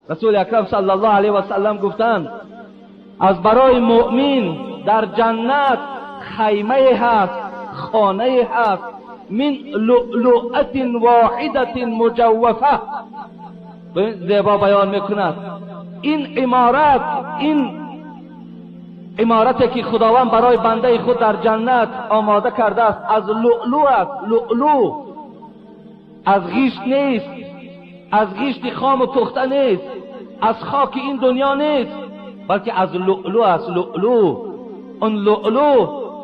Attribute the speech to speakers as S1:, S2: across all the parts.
S1: Расули Акрам саллаллоҳу алайҳи васаллам гуфтанд: аз барои муъмин дар ҷаннат хаймае ҳаст, хонае ҳаст, мин луълуатин воҳидатин муҷаввафа. Зебо баён мекунад ин иморат, ин иморате ки Худованд барои бандаи худ дар ҷаннат омода кардааст, аз луълу аст. Луълу аз ғишт нест, аз ғишти хому пухта нест, аз хоки ин дунё нест, балки аз луълу аст. Луълу, он луълу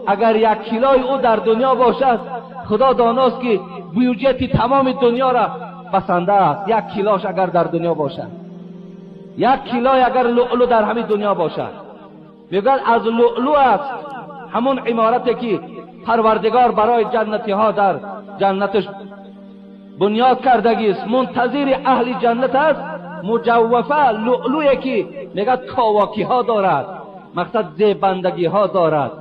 S1: агар як килои ӯ дар дунё бошад, Худо доност ки бюҷети тамоми дунёро басанда аст. Як килош агар дар дунё бошад, як килой агар луълу дар ҳамин дунё бошад, мегӯяд аз луълу аст ҳамон иморате ки Парвардигор барои ҷаннатиҳо дар ҷаннаташ бунёд кардагист, мунтазири аҳли ҷаннат аст. Муҷаввафа, луълуе ки мегӯяд ковокиҳо дорад, мақсад зебандагиҳо дорад.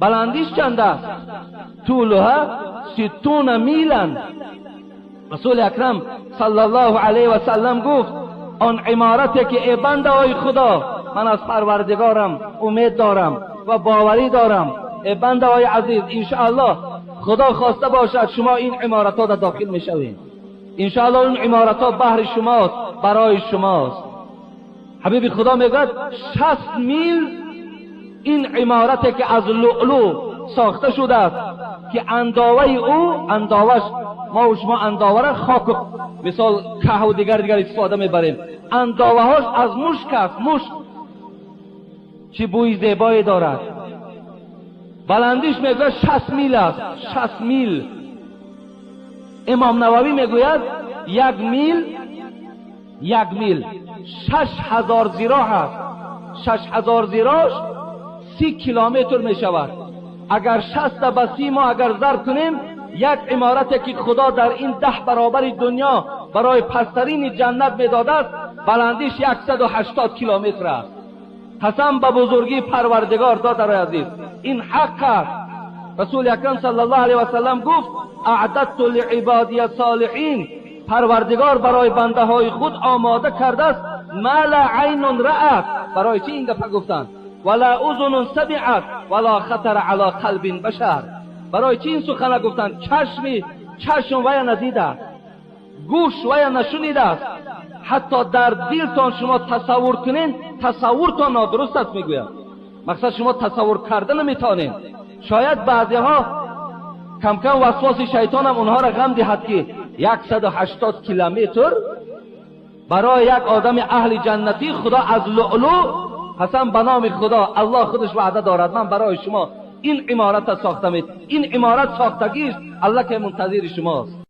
S1: Баландиш чанд аст? Тулуҳа ситтуна милан. Расули Акрам саллаллоҳу алайҳи васаллам гуфт: он иморате ки, эй бандаҳои Худо, ман аз Парвардигорам умед дорам ва боварӣ дорам, эй бандаҳои азиз, иншоаллоҳ Худо хоста бошад, шумо ин иморатҳо дар дохил мешавед. Иншоаллоҳ ин иморатҳо баҳри шумост, барои шумост. Ҳабиби Худо мегӯяд: 60 мил ин иморате ки аз луълу сохта шудааст, ки андоваи ӯ, андоваш, мо шумо андовара хоку мисол каҳу дигар дигар истифода мебарем, андоваҳош аз мушк аст. Мушк чӣ бӯи зебое дорад! Баландиш мегӯяд 60 мил аст, 60 мил. Имом Нававӣ мегӯяд, 1 мил, 1 мил 6000 зироҳ аст. 6000 зирош 30 километр мешавад. Агар 60-а ба 30 мо агар зарб кунем, як иморате ки Худо дар ин 10 баробари дунё барои пасттарини ҷаннат медодааст, баландиш 180 километр аст. Қасам ба бузургии Парвардигор, додарои азиз, ин ҳақ аст. Расули Акрам саллаллоҳу алайҳи васаллам гуфт: аъдадту лиибодия солиҳин, Парвардигор барои бандаҳои худ омода кардааст ма ла айнун раат. Барои чӣ ин гапа гуфтанд? Вала узунун самиат вала хатара ала қалбин башар. Барои чӣ ин сухана гуфтанд? Чашми чашм вая надидааст, гӯш вая нашунидааст, ҳатто дар дилтон шумо тасаввур кунед, тасаввуртон нодуруст аст, мегӯяд. Мақсад, шумо тасаввур карда наметавонед. Шояд баъзеҳо камкам васвоси шайтонам онҳоро ғам диҳад, ки 180 километр барои як одами аҳли ҷаннатӣ Худо аз луълу. Қасам ба номи Худо, Аллоҳ худаш ваъда дорад: ман барои шумо ин имората сохтам, ин иморат сохтагист, аллакай мунтазири шумост.